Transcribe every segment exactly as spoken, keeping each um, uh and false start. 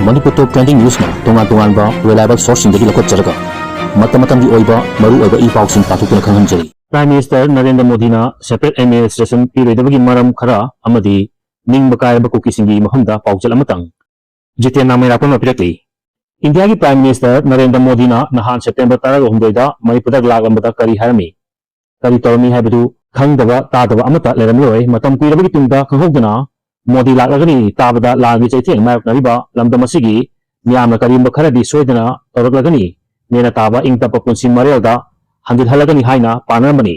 Manipur Top Trending Newsꯅ ꯇꯣꯉꯥꯟ ꯇꯣꯉꯥꯟꯕ reliable sourceꯁꯤꯡꯗꯒꯤ ꯂꯧꯈꯠꯆꯔꯒ ꯃꯇꯝ ꯃꯇꯝꯒꯤ ꯑꯣꯏꯕ ꯃꯔꯨꯑꯣꯏꯕ ꯏ ꯄꯥꯎꯁꯤꯡ ꯄꯥꯊꯣꯛꯇꯨꯅ ꯈꯪꯍꯟꯖꯔꯤ꯫ Prime Minister ꯅꯔꯦꯟꯗ꯭ꯔ ꯃꯣꯗꯤꯅ separate administration ꯄꯤꯔꯣꯏꯗꯕꯒꯤ ꯃꯔꯝ ꯈꯔ ꯑꯃꯗꯤ ꯅꯤꯡꯕ ꯀꯥꯏꯔꯕ ꯀꯨꯀꯤꯁꯤꯡꯒꯤ ꯃꯐꯝꯗ ꯄꯥꯎꯖꯦꯜ ꯑꯃꯇꯪ꯫ ꯖꯤꯇꯦꯟꯅ ꯃꯩꯔꯥꯛꯄꯝꯅ ꯄꯤꯔꯛꯂꯤ꯫ ꯏꯟꯗꯤꯌꯥꯒꯤ Prime Minister ꯅꯔꯦꯟꯗ꯭ꯔ ꯃꯣꯗꯤꯅ ꯅꯍꯥꯟ September ꯇꯔꯥꯒ ꯍꯨꯝꯗꯣꯏꯗ ꯃꯅꯤꯄꯨꯔꯗ ꯂꯥꯛꯂꯝꯕꯗ ꯀꯔꯤ ꯍꯥꯏꯔꯝꯃꯤ? ꯀꯔꯤ ꯇꯧꯔꯝꯃꯤ ꯍꯥꯏꯕꯗꯨ ꯈꯪꯗꯕ ꯇꯥꯗꯕ ꯑꯃꯠꯇ ꯂꯩꯔꯝꯂꯔꯣꯏ꯫ ꯃꯇꯝ ꯀꯨꯏꯔꯕꯒꯤ ꯇꯨꯡꯗ ꯈꯪꯍꯧꯗꯅ ꯃꯣꯗꯤ ꯂꯥꯛꯂꯒꯅꯤ ꯇꯥꯕꯗ ꯂꯥꯟꯒꯤ ꯆꯩꯊꯦꯡ ꯃꯥꯌꯣꯛꯅꯔꯤꯕ ꯂꯝꯗꯝ ꯑꯁꯤꯒꯤ ꯃꯤꯌꯥꯝꯅ ꯀꯔꯤꯒꯨꯝꯕ ꯈꯔꯗꯤ ꯁꯣꯏꯗꯅ ꯇꯧꯔꯛꯂꯒꯅꯤ, ꯅꯦꯅ ꯇꯥꯕ ꯏꯪ ꯇꯞꯄ ꯄꯨꯟꯁꯤ ꯃꯔꯦꯜꯗ ꯍꯟꯖꯤꯜꯍꯜꯂꯒꯅꯤ ꯍꯥꯏꯅ ꯄꯥꯅꯔꯝꯕꯅꯤ꯫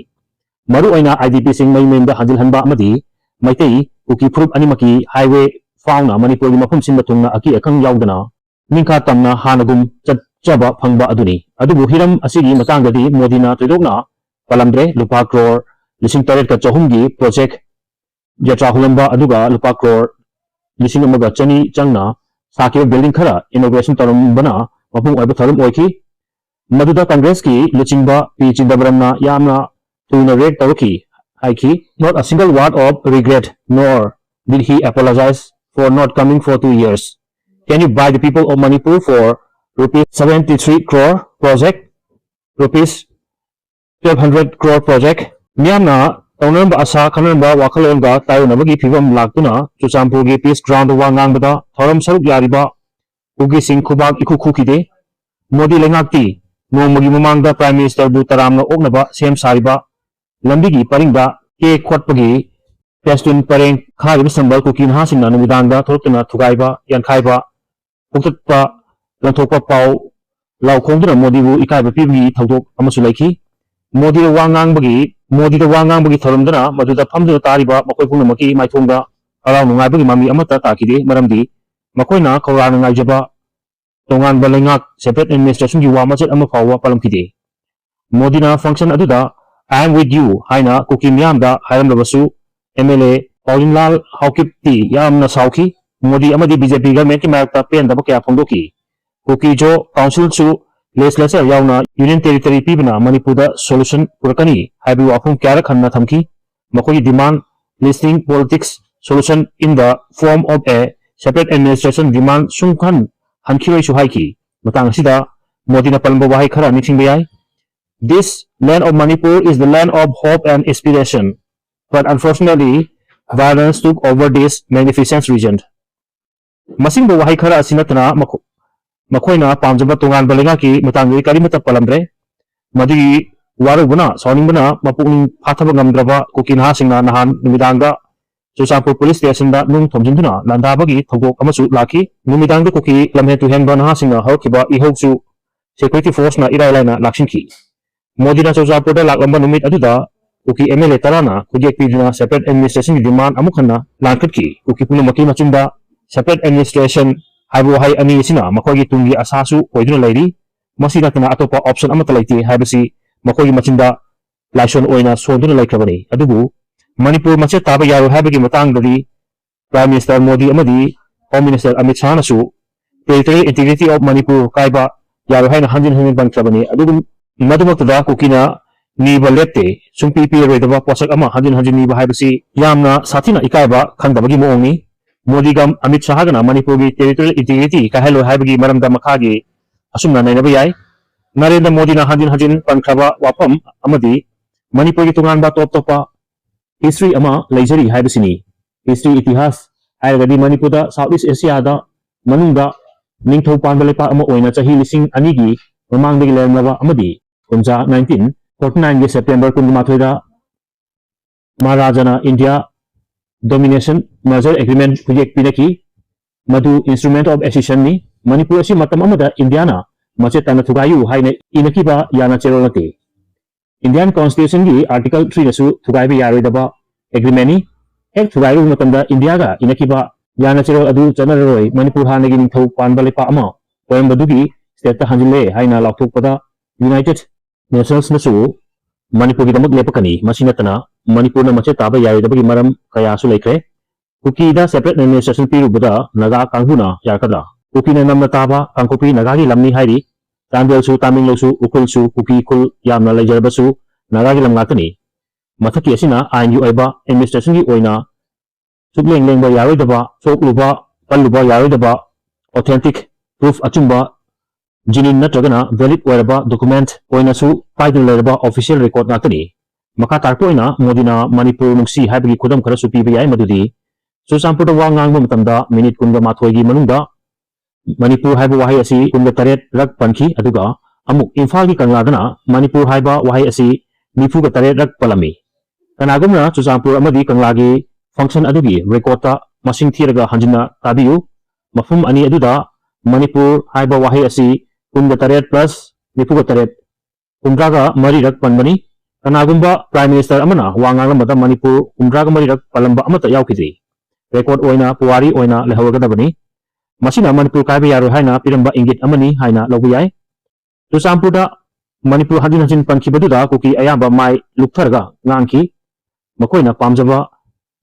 ꯃꯔꯨꯑꯣꯏꯅ IDPꯁꯤꯡ ꯃꯌꯨꯝ ꯃꯌꯨꯝꯗ ꯍꯟꯖꯤꯜꯍꯟꯕ ꯑꯃꯗꯤ ꯃꯩꯇꯩ ꯀꯨꯀꯤ ꯐꯨꯔꯨꯞ ꯑꯅꯤꯃꯛꯀꯤ highway ꯐꯥꯎꯅ ꯃꯅꯤꯄꯨꯔꯒꯤ ꯃꯐꯝ ꯁꯤꯟꯕ ꯊꯨꯡꯅ ꯑꯀꯤ ꯑꯈꯪ ꯌꯥꯎꯗꯅ ꯅꯤꯡꯈꯥ ꯇꯝꯅ ꯍꯥꯟꯅꯒꯨꯝ ꯆꯠꯆꯕ ꯐꯪꯕ ꯑꯗꯨꯅꯤ꯫ ꯑꯗꯨꯕꯨ ꯍꯤꯔꯝ ꯑꯁꯤꯒꯤ ꯃꯇꯥꯡꯗꯗꯤ ꯃꯣꯗꯤꯅ ꯊꯣꯏꯗꯣꯛꯅ ꯄꯜꯂꯝꯗ꯭ꯔꯦ꯫ ꯂꯨꯄꯥ ꯀ꯭ꯔꯣꯔ ꯂꯤꯁꯤꯡ ꯇꯔꯦꯠꯀ ꯆꯍꯨꯝꯒꯤ project ꯌꯥꯇ꯭ꯔꯥ ꯍꯨꯜꯂꯝꯕ ꯑꯗꯨꯒ ꯂꯨꯄꯥ ꯀ꯭ꯔꯣꯔ ꯂꯤꯁꯤꯡ ꯑꯃꯒ ꯆꯅꯤ ꯆꯪꯅ ꯁꯥꯈꯤꯕ building ꯈꯔ inauguration ꯇꯧꯔꯝꯕꯅ ꯃꯄꯨꯡ ꯑꯣꯏꯕ ꯊꯧꯔꯝ ꯑꯣꯏꯈꯤ꯫ ꯃꯗꯨꯗ Congressꯀꯤ ꯂꯨꯆꯤꯡꯕ ꯄꯤ ꯆꯤꯗꯝꯕꯔꯝꯅ ꯌꯥꯝꯅ ꯊꯨꯅ react ꯇꯧꯔꯛꯈꯤ ꯍꯥꯏꯈꯤ꯫ Not a single word of regret, nor did he apologize for not coming for two years. Can you buy the people of Manipur for rupees seventy-three crore project, rupees twelve hundred crore project? ꯃꯤꯌꯥꯝꯅ ꯇꯧꯅꯔꯝꯕ ꯑꯁꯥ ꯈꯟꯅꯔꯝꯕ ꯋꯥꯈꯜꯂꯣꯟꯒ ꯇꯥꯏꯑꯣꯟꯅꯕꯒꯤ ꯐꯤꯕꯝ ꯂꯥꯛꯇꯨꯅ ꯆꯨꯔꯆꯥꯟꯄꯨꯔꯒꯤ peace groundꯗ ꯋꯥ ꯉꯥꯡꯕꯗ ꯊꯧꯔꯝ ꯁꯔꯨꯛ ꯌꯥꯔꯤꯕ ꯀꯨꯀꯤꯁꯤꯡ ꯈꯨꯕꯥꯛ ꯏꯈꯨ ꯈꯨꯈꯤꯗꯦ꯫ ꯃꯣꯗꯤ ꯂꯩꯉꯥꯛꯇꯤ ꯅꯣꯡꯃꯒꯤ ꯃꯃꯥꯡꯗ Prime Ministerꯕꯨ ꯇꯔꯥꯝꯅ ꯑꯣꯛꯅꯕ ꯁꯦꯝ ꯁꯥꯔꯤꯕ ꯂꯝꯕꯤꯒꯤ ꯄꯔꯤꯡꯗ cake ꯈꯣꯠꯄꯒꯤ ꯐꯦꯁꯇꯨꯟ ꯄꯔꯦꯡ ꯈꯥꯔꯤꯕ ꯁꯝꯕꯜ ꯀꯨꯀꯤ ꯅꯍꯥꯁꯤꯡꯅ ꯅꯨꯃꯤꯗꯥꯡꯗ ꯊꯣꯛꯂꯛꯇꯨꯅ ꯊꯨꯒꯥꯏꯕ, ꯌꯥꯟꯈꯥꯏꯕ, ꯄꯣꯛꯇꯠꯄ, ꯂꯪꯊꯣꯛꯄ ꯄꯥꯎ ꯂꯥꯎ ꯈꯣꯡꯗꯨꯅ ꯃꯣꯗꯤꯕꯨ ꯏꯀꯥꯏꯕ ꯄꯤꯕꯒꯤ ꯊꯧꯗꯣꯛ ꯑꯃꯁꯨ ꯂꯩꯈꯤ꯫ ꯃꯣꯗꯤꯗ ꯋꯥ ꯉꯥꯡꯕꯒꯤ, ꯃꯣꯗꯤꯗ ꯋꯥ ꯉꯥꯡꯕꯒꯤ ꯊꯧꯔꯝꯗꯨꯅ ꯃꯗꯨꯗ ꯐꯝꯗꯨꯅ ꯇꯥꯔꯤꯕ ꯃꯈꯣꯏ ꯄꯨꯝꯅꯃꯛꯀꯤ ꯃꯥꯏꯊꯣꯡꯗ ꯍꯔꯥꯎ ꯅꯨꯡꯉꯥꯏꯕꯒꯤ ꯃꯃꯤ ꯑꯃꯠꯇ ꯇꯥꯈꯤꯗꯦ, ꯃꯔꯝꯗꯤ ꯃꯈꯣꯏꯅ ꯈꯧꯔꯥꯡꯅ ꯉꯥꯏꯖꯕ ꯇꯣꯉꯥꯟꯕ ꯂꯩꯉꯥꯛ, separate administrationꯒꯤ ꯋꯥ ꯃꯆꯦꯠ ꯑꯃ ꯐꯥꯎꯕ ꯄꯜꯂꯝꯈꯤꯗꯦ꯫ ꯃꯣꯗꯤꯅ function ꯑꯗꯨꯗ "I am with you" ꯍꯥꯏꯅ ꯀꯨꯀꯤ ꯃꯤꯌꯥꯝꯗ ꯍꯥꯏꯔꯝꯂꯕꯁꯨ, MLA ꯄꯥꯎꯂꯤꯟꯂꯥꯜ ꯍꯥꯎꯀꯤꯞꯇꯤ ꯌꯥꯝꯅ ꯁꯥꯎꯈꯤ꯫ ꯃꯣꯗꯤ ꯑꯃꯗꯤ BJP governmentꯀꯤ ꯃꯥꯌꯣꯛꯇ ꯄꯦꯟꯗꯕ ꯀꯌꯥ ꯐꯣꯡꯗꯣꯛꯈꯤ꯫ ꯀꯨꯀꯤ ꯖꯣ councilꯁꯨ legislature ꯌꯥꯎꯅ union territory ꯄꯤꯕꯅ ꯃꯅꯤꯄꯨꯔꯗ solution ꯄꯨꯔꯛꯀꯅꯤ ꯍꯥꯏꯕꯒꯤ ꯋꯥꯐꯝ ꯀꯌꯥꯔꯛ ꯍꯟꯅ ꯊꯝꯈꯤ꯫ ꯃꯈꯣꯏꯒꯤ demand listing politics solution in the form of a separate administration demand ꯁꯨꯡꯍꯟ ꯍꯟꯈꯤꯔꯣꯏꯁꯨ ꯍꯥꯏꯈꯤ꯫ ꯃꯇꯥꯡ ꯑꯁꯤꯗ ꯃꯣꯗꯤꯅ ꯄꯜꯂꯝꯕ ꯋꯥꯍꯩ ꯈꯔ ꯅꯤꯡꯁꯤꯡꯕ ꯌꯥꯏ꯫ This land of Manipur is the land of hope and aspiration, but unfortunately, violence took over this magnificent region. ꯃꯁꯤꯒꯨꯝꯕ ꯋꯥꯍꯩ ꯈꯔ ꯑꯁꯤ ꯅꯠꯇꯅ ꯃꯈꯣ-, ꯃꯈꯣꯏꯅ ꯄꯥꯝꯖꯕ ꯇꯣꯉꯥꯟꯕ ꯂꯩꯉꯥꯛꯀꯤ ꯃꯇꯥꯡꯗꯗꯤ ꯀꯔꯤꯃꯠꯇ ꯄꯜꯂꯝꯗ꯭ꯔꯦ꯫ ꯃꯗꯨꯒꯤ ꯋꯥꯔꯧꯕꯅ, ꯁꯥꯎꯅꯤꯡꯕꯅ ꯃꯄꯨꯛꯅꯤꯡ ꯐꯥꯊꯕ ꯉꯝꯗ꯭ꯔꯕ ꯀꯨꯀꯤ ꯅꯍꯥꯁꯤꯡꯅ ꯅꯍꯥꯟ ꯅꯨꯃꯤꯗꯥꯡꯗ ꯆꯨꯔꯆꯥꯟꯄꯨꯔ ꯄꯨꯂꯤꯁ ꯁ꯭ꯇꯦꯁꯟꯗ ꯅꯨꯡ ꯊꯣꯝꯖꯤꯟꯗꯨꯅ ꯂꯥꯟꯗꯥꯕꯒꯤ ꯊꯧꯗꯣꯛ ꯑꯃꯁꯨ ꯂꯥꯛꯈꯤ꯫ ꯅꯨꯃꯤꯗꯥꯡꯗ ꯀꯨꯀꯤ ꯂꯝꯍꯦꯟ ꯇꯨꯍꯦꯟꯕ ꯅꯍꯥꯁꯤꯡꯅ ꯍꯧꯔꯛꯈꯤꯕ ꯏꯍꯧꯁꯨ ꯁꯦꯀ꯭ꯌꯨꯔꯤꯇꯤ ꯐꯣꯔꯁꯅ ꯏꯔꯥꯏ ꯂꯥꯏꯅ ꯂꯥꯛꯁꯤꯟꯈꯤ꯫ ꯃꯣꯗꯤꯅ ꯆꯨꯔꯆꯥꯟꯄꯨꯔꯗ ꯂꯥꯛꯂꯝꯕ ꯅꯨꯃꯤꯠ ꯑꯗꯨꯗ ꯀꯨꯀꯤ ꯑꯦꯝ ꯑꯦꯜ ꯑꯦ ꯇꯔꯥꯅ ꯈꯨꯠꯌꯦꯛ ꯄꯤꯗꯨꯅ separate administrationꯒꯤ demand ꯑꯃꯨꯛ ꯍꯟꯅ ꯂꯥꯟꯈꯠꯈꯤ꯫ ꯀꯨꯀꯤ ꯄꯨꯝꯅꯃꯛꯀꯤ ꯃꯆꯤꯟꯗ separate administration ꯍꯥꯏꯕ ꯋꯥꯍꯩ ꯑꯅꯤ ꯑꯁꯤꯅ ꯃꯈꯣꯏꯒꯤ ꯇꯨꯡꯒꯤ ꯑꯁꯥꯁꯨ ꯑꯣꯏꯗꯨꯅ ꯂꯩꯔꯤ꯫ ꯃꯁꯤ ꯅꯠꯇꯅ ꯑꯇꯣꯞꯄ option ꯑꯃꯠꯇ ꯂꯩꯇꯦ ꯍꯥꯏꯕꯁꯤ ꯃꯈꯣꯏꯒꯤ ꯃꯆꯤꯟꯗ ꯂꯥꯏꯁꯣꯟ ꯑꯣꯏꯅ ꯁꯣꯟꯗꯨꯅ ꯂꯩꯈ꯭ꯔꯕꯅꯤ꯫ ꯑꯗꯨꯕꯨ ꯃꯅꯤꯄꯨꯔ ꯃꯆꯦꯠ ꯇꯥꯕ ꯌꯥꯔꯣꯏ ꯍꯥꯏꯕꯒꯤ ꯃꯇꯥꯡꯗꯗꯤ Prime Minister ꯃꯣꯗꯤ ꯑꯃꯗꯤ Home Minister Amit ꯁꯥꯍꯅꯁꯨ territorial integrity of Manipur ꯀꯥꯏꯕ ꯌꯥꯔꯣꯏ ꯍꯥꯏꯅ ꯍꯟꯖꯤꯟ ꯍꯟꯖꯤꯟ ꯄꯟꯈ꯭ꯔꯕꯅꯤ꯫ ꯑꯗꯨꯒꯨꯝ-, ꯃꯗꯨꯃꯛꯇꯗ ꯀꯨꯀꯤꯅ ꯅꯤꯕ ꯂꯦꯞꯇꯦ, ꯁꯨꯡꯄꯤ ꯄꯤꯔꯔꯣꯏꯗꯕ ꯄꯣꯠꯁꯛ ꯑꯃ ꯍꯟꯖꯤꯟ ꯍꯟꯖꯤꯟ ꯅꯤꯕ ꯍꯥꯏꯕꯁꯤ ꯌꯥꯝꯅ ꯁꯥꯊꯤꯅ ꯏꯀꯥꯏꯕ ꯈꯪꯗꯕꯒꯤ ꯃꯑꯣꯡꯅꯤ꯫ ꯃꯣꯗꯤꯒ ꯑꯃꯤꯠ ꯁꯥꯍꯒꯅ ꯃꯅꯤꯄꯨꯔꯒꯤ territorial integrity ꯀꯥꯏꯍꯜꯂꯣꯏ ꯍꯥꯏꯕꯒꯤ ꯃꯔꯝꯗ ꯃꯈꯥꯒꯤ ꯑꯁꯨꯝꯅ ꯅꯩꯅꯕ ꯌꯥꯏ꯫ ꯅꯔꯦꯟꯗ꯭ꯔ ꯃꯣꯗꯤꯅ ꯍꯟꯖꯤꯟ ꯍꯟꯖꯤꯟ ꯄꯟꯈ꯭ꯔꯕ ꯋꯥꯐꯝ ꯑꯃꯗꯤ ꯃꯅꯤꯄꯨꯔꯒꯤ ꯇꯣꯉꯥꯟꯕ ꯇꯣꯞ ꯇꯣꯞꯄ history ꯑꯃ ꯂꯩꯖꯔꯤ ꯍꯥꯏꯕꯁꯤꯅꯤ꯫ History, ꯏꯇꯤꯍꯥꯁ ꯍꯥꯏꯔꯒꯗꯤ ꯃꯅꯤꯄꯨꯔꯗ South East Asiaꯗ ꯃꯅꯨꯡꯗ ꯅꯤꯡꯊꯧ ꯄꯥꯟꯕ ꯂꯩꯄꯥꯛ ꯑꯃ ꯑꯣꯏꯅ ꯆꯍꯤ ꯂꯤꯁꯤꯡ ꯑꯅꯤꯒꯤ ꯃꯃꯥꯡꯗꯒꯤ ꯂꯩꯔꯝꯂꯕ ꯑꯃꯗꯤ ꯀꯨꯝꯖꯥ nineteen forty nineꯒꯤ September ꯀꯨꯟꯒ ꯃꯥꯊꯣꯏꯗ ꯃꯍꯥꯔꯥꯖꯥꯅ India Domination Merger Agreement ꯈꯨꯌꯦꯛ ꯄꯤꯅꯈꯤ꯫ ꯃꯗꯨ instrument of accessionꯅꯤ꯫ ꯃꯅꯤꯄꯨꯔ ꯑꯁꯤ ꯃꯇꯝ ꯑꯃꯗ ꯏꯟꯗꯤꯌꯥꯅ ꯃꯆꯦꯠ ꯇꯥꯅ ꯊꯨꯒꯥꯏꯌꯨ ꯍꯥꯏꯅ ꯏꯅꯈꯤꯕ ꯌꯥꯅ ꯆꯦꯔꯣꯜ ꯅꯠꯇꯦ꯫ Indian Constitutionꯒꯤ Article threeꯅꯁꯨ ꯊꯨꯒꯥꯏꯕ ꯌꯥꯔꯣꯏꯗꯕ agreementꯅꯤ꯫ ꯍꯦꯛ ꯊꯨꯒꯥꯏꯔꯨꯕ ꯃꯇꯝꯗ ꯏꯟꯗꯤꯌꯥꯒ ꯏꯅꯈꯤꯕ ꯌꯥꯅ ꯆꯦꯔꯣꯜ ꯑꯗꯨ ꯆꯠꯅꯔꯔꯣꯏ꯫ ꯃꯅꯤꯄꯨꯔ ꯍꯥꯟꯅꯒꯤ ꯅꯤꯡꯊꯧ ꯄꯥꯟꯕ ꯂꯩꯄꯥꯛ ꯑꯃ ꯑꯣꯏꯔꯝꯕꯗꯨꯒꯤ stateꯇ ꯍꯟꯖꯤꯜꯂꯦ ꯍꯥꯏꯅ ꯂꯥꯎꯊꯣꯛꯄꯗ United Nationsꯅꯁꯨ ꯃꯅꯤꯄꯨꯔꯒꯤꯗꯃꯛ ꯂꯦꯞꯄꯛꯀꯅꯤ꯫ ꯃꯁꯤ ꯅꯠꯇꯅ ꯃꯅꯤꯄꯨꯔꯅ ꯃꯆꯦꯠ ꯇꯥꯕ ꯌꯥꯔꯣꯏꯗꯕꯒꯤ ꯃꯔꯝ ꯀꯌꯥꯁꯨ ꯂꯩꯈ꯭ꯔꯦ꯫ ꯀꯨꯀꯤꯗ separate administration ꯄꯤꯔꯨꯕꯗ ꯅꯥꯒꯥ ꯀꯥꯡꯕꯨꯅ ꯌꯥꯔꯛꯀꯗ꯭ꯔꯥ? ꯀꯨꯀꯤꯅ ꯅꯝꯅ ꯇꯥꯕ ꯀꯥꯡꯄꯣꯛꯄꯤ ꯅꯥꯒꯥꯒꯤ ꯂꯝꯅꯤ ꯍꯥꯏꯔꯤ꯫ ꯆꯥꯟꯗꯦꯜꯁꯨ, ꯇꯥꯃꯦꯡꯂꯣꯡꯁꯨ, ꯎꯈ꯭ꯔꯨꯜꯁꯨ ꯀꯨꯀꯤ ꯈꯨꯜ ꯌꯥꯝꯅ ꯂꯩꯖꯔꯕꯁꯨ ꯅꯥꯒꯥꯒꯤ ꯂꯝ ꯉꯥꯛꯇꯅꯤ꯫ ꯃꯊꯛꯀꯤ ꯑꯁꯤꯅ ꯑꯥꯏꯟꯒꯤ ꯑꯣꯏꯕ administrationꯒꯤ ꯑꯣꯏꯅ ꯁꯨꯛꯂꯦꯡ ꯂꯦꯡꯕ ꯌꯥꯔꯣꯏꯗꯕ ꯁꯣꯛꯂꯨꯕ ꯄꯜꯂꯨꯕ ꯌꯥꯔꯣꯏꯗꯕ authentic proof, ꯑꯆꯨꯝꯕ, genuine ꯅꯠꯇ꯭ꯔꯒꯅ valid ꯑꯣꯏꯔꯕ document ꯑꯣꯏꯅꯁꯨ ꯄꯥꯏꯗꯨꯅ ꯂꯩꯔꯕ official record ꯉꯥꯛꯇꯅꯤ꯫ ꯃꯈꯥ ꯇꯥꯔꯛꯄ ꯑꯣꯏꯅ ꯃꯣꯗꯤꯅ ꯃꯅꯤꯄꯨꯔ ꯅꯨꯡꯁꯤ ꯍꯥꯏꯕꯒꯤ ꯈꯨꯗꯝ ꯈꯔꯁꯨ ꯄꯤꯕ ꯌꯥꯏ, ꯃꯗꯨꯗꯤ ꯆꯨꯔꯆꯥꯟꯄꯨꯔꯗ ꯋꯥ ꯉꯥꯡꯕ ꯃꯇꯝꯗ minute ꯀꯨꯟꯒ ꯃꯥꯊꯣꯏꯒꯤ ꯃꯅꯨꯡꯗ ꯃꯅꯤꯄꯨꯔ ꯍꯥꯏꯕ ꯋꯥꯍꯩ ꯑꯁꯤ ꯀꯨꯟꯒ ꯇꯔꯦꯠ ꯔꯛ ꯄꯟꯈꯤ, ꯑꯗꯨꯒ ꯑꯃꯨꯛ ꯏꯝꯐꯥꯜꯒꯤ ꯀꯪꯂꯥꯗꯅ ꯃꯅꯤꯄꯨꯔ ꯍꯥꯏꯕ ꯋꯥꯍꯩ ꯑꯁꯤ ꯅꯤꯐꯨꯒ ꯇꯔꯦꯠ ꯔꯛ ꯄꯜꯂꯝꯃꯤ꯫ ꯀꯅꯥꯒꯨꯝꯅ ꯆꯨꯔꯆꯥꯟꯄꯨꯔ ꯑꯃꯗꯤ ꯀꯪꯂꯥꯒꯤ function ꯑꯗꯨꯒꯤ record ꯇ ꯃꯁꯤꯡ ꯊꯤꯔꯒ ꯍꯟꯖꯤꯟꯅ ꯇꯥꯕꯤꯌꯨ꯫ ꯃꯐꯝ ꯑꯅꯤ ꯑꯗꯨꯗ ꯃꯅꯤꯄꯨꯔ ꯍꯥꯏꯕ ꯋꯥꯍꯩ ꯑꯁꯤ ꯀꯨꯟꯒ ꯇꯔꯦꯠ plus ꯅꯤꯐꯨꯒ ꯇꯔꯦꯠ, ꯀꯨꯟꯊ꯭ꯔꯥꯒ ꯃꯔꯤꯔꯛ ꯄꯟꯕꯅꯤ꯫ ꯀꯅꯥꯒꯨꯝꯕ Prime Minister ꯑꯃꯅ ꯋꯥ ꯉꯥꯡꯂꯝꯕꯗ ꯃꯅꯤꯄꯨꯔ ꯀꯨꯟꯊ꯭ꯔꯥꯒ ꯃꯔꯤꯔꯛ ꯄꯜꯂꯝꯕ ꯑꯃꯠꯇ ꯌꯥꯎꯈꯤꯗ꯭ꯔꯤ꯫ Record ꯑꯣꯏꯅ ꯄꯨꯋꯥꯔꯤ ꯑꯣꯏꯅ ꯂꯩꯍꯧꯔꯒꯗꯕꯅꯤ꯫ ꯃꯁꯤꯅ ꯃꯅꯤꯄꯨꯔ ꯀꯥꯏꯕ ꯌꯥꯔꯣꯏ ꯍꯥꯏꯅ ꯄꯤꯔꯝꯕ ꯏꯪꯒꯤꯠ ꯑꯃꯅꯤ ꯍꯥꯏꯅ ꯂꯧꯕ ꯌꯥꯏ꯫ ꯆꯨꯔꯆꯥꯟꯄꯨꯔꯗ ꯃꯅꯤꯄꯨꯔ ꯍꯟꯖꯤꯟ ꯍꯟꯖꯤꯟ ꯄꯟꯈꯤꯕꯗꯨꯗ ꯀꯨꯀꯤ ꯑꯌꯥꯝꯕ ꯃꯥꯏ ꯂꯨꯞꯊꯔꯒ ꯉꯥꯡꯈꯤ꯫ ꯃꯈꯣꯏꯅ ꯄꯥꯝꯖꯕ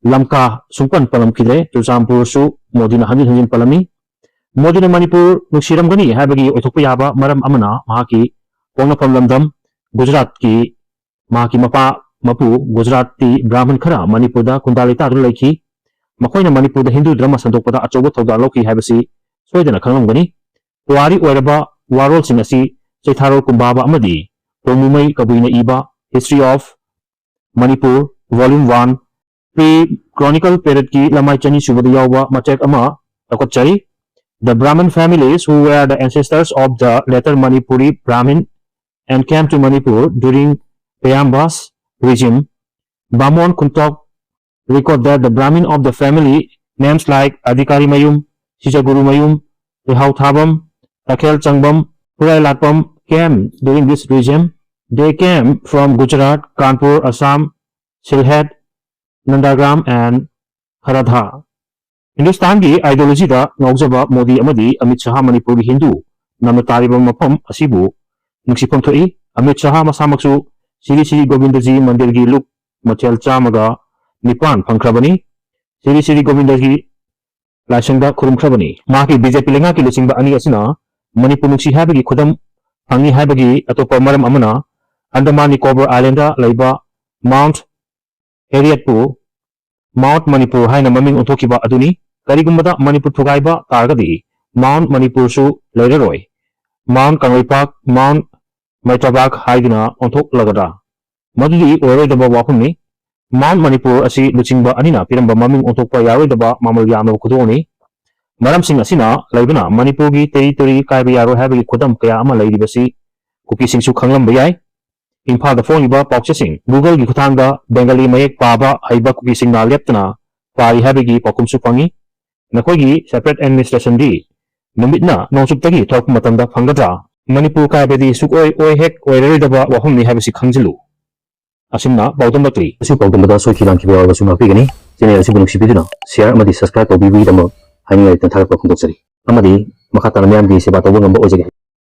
ꯂꯝꯀꯥ ꯁꯨꯡꯄꯟ ꯄꯜꯂꯝꯈꯤꯗ꯭ꯔꯦ꯫ ꯆꯨꯔꯆꯥꯟꯄꯨꯔꯁꯨ ꯃꯣꯗꯤꯅ ꯍꯟꯖꯤꯟ ꯍꯟꯖꯤꯟ ꯄꯜꯂꯝꯃꯤ꯫ ꯃꯣꯗꯤꯅ ꯃꯅꯤꯄꯨꯔ ꯅꯨꯡꯁꯤꯔꯝꯒꯅꯤ ꯍꯥꯏꯕꯒꯤ ꯑꯣꯏꯊꯣꯛꯄ ꯌꯥꯕ ꯃꯔꯝ ꯑꯃꯅ ꯃꯍꯥꯛꯀꯤ ꯄꯣꯛꯅꯐꯝ ꯂꯝꯗꯝ ꯒꯨꯖꯔꯥꯠꯀꯤ ꯃꯍꯥꯛꯀꯤ ꯃꯄꯥ ꯃꯄꯨ ꯒꯨꯖꯔꯥꯠꯀꯤ ꯕ꯭ꯔꯥꯍꯃꯟ ꯈꯔ ꯃꯅꯤꯄꯨꯔꯗ ꯈꯨꯟꯗꯥ ꯂꯩꯇꯥꯗꯨꯅ ꯂꯩꯈꯤ꯫ ꯃꯈꯣꯏꯅ ꯃꯅꯤꯄꯨꯔꯗ ꯍꯤꯟꯗꯨ ꯙꯔꯃ ꯁꯟꯗꯣꯛꯄꯗ ꯑꯆꯧꯕ ꯊꯧꯗꯥꯡ ꯂꯧꯈꯤ ꯍꯥꯏꯕꯁꯤ ꯁꯣꯏꯗꯅ ꯈꯪꯂꯝꯒꯅꯤ꯫ ꯄꯨꯋꯥꯔꯤ ꯑꯣꯏꯔꯕ ꯋꯥꯔꯣꯜꯁꯤꯡ ꯑꯁꯤ ꯆꯩꯊꯥꯔꯣꯜ ꯀꯨꯝꯕꯥꯕ ꯑꯃꯗꯤ ꯇꯣꯡꯃꯨꯃꯩ ꯀꯕꯨꯏꯅ ꯏꯕ History of Manipur, Volume one, Pre-Chronicle period ꯀꯤ ꯂꯃꯥꯏ ꯆꯅꯤ ꯁꯨꯕꯗ ꯌꯥꯎꯕ ꯃꯆꯦꯛ ꯑꯃ ꯂꯧꯈꯠꯆꯔꯤ꯫ The Brahmin families who were the ancestors of the later Manipuri Brahmin and came to Manipur during Peyamba's regime. Bamon Kuntok record that the Brahmin of the family names like Adhikari Mayum, Sijaguru Mayum, Rihau Thabam, Takhel Changbam, Hurai Latpam came during this regime. They came from Gujarat, Kanpur, Assam, Sylhet, Nandagram and Kharadha. ꯍꯤꯟꯗꯨꯁꯇꯥꯟꯒꯤ ideology ꯗ ꯉꯥꯎꯖꯕ ꯃꯣꯗꯤ ꯑꯃꯗꯤ ꯑꯃꯤꯠ ꯁꯍꯥ ꯃꯅꯤꯄꯨꯔꯒꯤ ꯍꯤꯟꯗꯨ ꯅꯝꯅ ꯇꯥꯔꯤꯕ ꯃꯐꯝ ꯑꯁꯤꯕꯨ ꯅꯨꯡꯁꯤ ꯐꯣꯡꯗꯣꯛꯏ꯫ ꯑꯃꯤꯠ ꯁꯍꯥ ꯃꯁꯥꯃꯛꯁꯨ ꯁ꯭ꯔꯤ ꯁ꯭ꯔꯤ ꯒꯣꯕꯤꯟꯗꯖꯤ ꯃꯟꯗꯤꯔꯒꯤ ꯂꯨꯞ ꯃꯊꯦꯜ ꯆꯥꯝꯃꯒ ꯅꯤꯄꯥꯟ ꯐꯪꯈ꯭ꯔꯕꯅꯤ꯫ ꯁ꯭ꯔꯤ ꯁ꯭ꯔꯤ ꯒꯣꯕꯤꯟꯗꯖꯤ ꯂꯥꯏꯁꯪꯗ ꯈꯨꯔꯨꯝꯈ꯭ꯔꯕꯅꯤ꯫ ꯃꯍꯥꯛꯀꯤ ꯕꯤ ꯖꯦ ꯄꯤ ꯂꯩꯉꯥꯛꯀꯤ ꯂꯨꯆꯤꯡꯕ ꯑꯅꯤ ꯑꯁꯤꯅ ꯃꯅꯤꯄꯨꯔ ꯅꯨꯡꯁꯤ ꯍꯥꯏꯕꯒꯤ ꯈꯨꯗꯝ ꯐꯪꯏ ꯍꯥꯏꯕꯒꯤ ꯑꯇꯣꯞꯄ ꯃꯔꯝ ꯑꯃꯅ ꯑꯟꯗꯃꯥꯟ ꯅꯤꯀꯣꯕꯔ Island ꯗ ꯂꯩꯕ Mount Harriet ꯄꯨ Mount Manipur ꯍꯥꯏꯅ ꯃꯃꯤꯡ ꯑꯣꯟꯊꯣꯛꯈꯤꯕ ꯑꯗꯨꯅꯤ꯫ ꯀꯔꯤꯒꯨꯝꯕꯗ ꯃꯅꯤꯄꯨꯔ ꯊꯨꯒꯥꯏꯕ ꯇꯥꯔꯒꯗꯤ ꯃꯥꯎꯟ ꯃꯅꯤꯄꯨꯔꯁꯨ ꯂꯩꯔꯔꯣꯏ, ꯃꯥꯎꯟ ꯀꯪꯂꯩꯄꯥꯛ, ꯃꯥꯎꯟ ꯃꯩꯇ꯭ꯔꯥꯕꯥꯛ ꯍꯥꯏꯗꯨꯅ ꯑꯣꯟꯊꯣꯛꯂꯒꯗ꯭ꯔꯥ? ꯃꯗꯨꯗꯤ ꯑꯣꯏꯔꯣꯏꯗꯕ ꯋꯥꯐꯝꯅꯤ꯫ ꯃꯥꯎꯟ ꯃꯅꯤꯄꯨꯔ ꯑꯁꯤ ꯂꯨꯆꯤꯡꯕ ꯑꯅꯤꯅ ꯄꯤꯔꯝꯕ ꯃꯃꯤꯡ ꯑꯣꯟꯊꯣꯛꯄ ꯌꯥꯔꯣꯏꯗꯕ ꯃꯃꯜ ꯌꯥꯝꯂꯕ ꯈꯨꯗꯣꯜꯅꯤ꯫ ꯃꯔꯝꯁꯤꯡ ꯑꯁꯤꯅ ꯂꯩꯕꯅ ꯃꯅꯤꯄꯨꯔꯒꯤ ꯇꯦꯔꯤꯇꯣꯔꯤ ꯀꯥꯏꯕ ꯌꯥꯔꯣꯏ ꯍꯥꯏꯕꯒꯤ ꯈꯨꯗꯝ ꯀꯌꯥ ꯑꯃ ꯂꯩꯔꯤꯕꯁꯤ ꯀꯨꯀꯤꯁꯤꯡꯁꯨ ꯈꯪꯂꯝꯕ ꯌꯥꯏ꯫ ꯏꯝꯐꯥꯜꯗ ꯐꯣꯡꯂꯤꯕ ꯄꯥꯎꯆꯦꯁꯤꯡ Google-ꯒꯤ ꯈꯨꯠꯊꯥꯡꯗ ꯕꯦꯡꯒꯥꯂꯤ ꯃꯌꯦꯛ ꯄꯥꯕ ꯍꯩꯕ ꯀꯨꯀꯤꯁꯤꯡꯅ ꯂꯦꯞꯇꯅ ꯄꯥꯔꯤ ꯍꯥꯏꯕꯒꯤ ꯄꯥꯎꯈꯨꯝꯁꯨ ꯐꯪꯏ꯫ ꯅꯈꯣꯏꯒꯤ separate administration-ꯗꯤ ꯅꯨꯃꯤꯠꯅ ꯅꯣꯡꯆꯨꯞꯇꯒꯤ ꯊꯣꯔꯛꯄ ꯃꯇꯝꯗ ꯐꯪꯒꯗ꯭ꯔꯥ? ꯃꯅꯤꯄꯨꯔ ꯀꯥꯏꯕꯗꯤ ꯁꯨꯛꯑꯣꯏ ꯑꯣꯏ ꯍꯦꯛ ꯑꯣꯏꯔꯔꯣꯏꯗꯕ ꯋꯥꯐꯝꯅꯤ ꯍꯥꯏꯕꯁꯤ ꯈꯪꯖꯤꯜꯂꯨ꯫ ꯑꯁꯨꯝꯅ ꯄꯥꯎꯗꯝꯂꯛꯂꯤ꯫ ꯑꯁꯤ ꯄꯥꯎꯗꯝꯕꯗ ꯁꯣꯏꯈꯤ ꯂꯥꯟꯈꯤꯕ ꯌꯥꯎꯔꯕꯁꯨ ꯉꯥꯛꯄꯤꯒꯅꯤ꯫ Channel ꯑꯁꯤꯕꯨ ꯅꯨꯡꯁꯤꯕꯤꯗꯨꯅ share ꯑꯃꯗꯤ subscribe ꯇꯧꯕꯤꯕꯒꯤꯗꯃꯛ ꯍꯥꯏꯅꯤꯡꯉꯥꯏ ꯂꯩꯇꯅ ꯊꯥꯒꯠꯄ ꯐꯣꯡꯗꯣꯛꯆꯔꯤ꯫ ꯑꯃꯗꯤ ꯃꯈꯥ ꯇꯥꯅ ꯃꯤꯌꯥꯝꯒꯤ ꯁꯦꯕꯥ ꯇꯧꯕ ꯉꯝꯕ ꯑꯣꯏꯖꯒꯦ꯫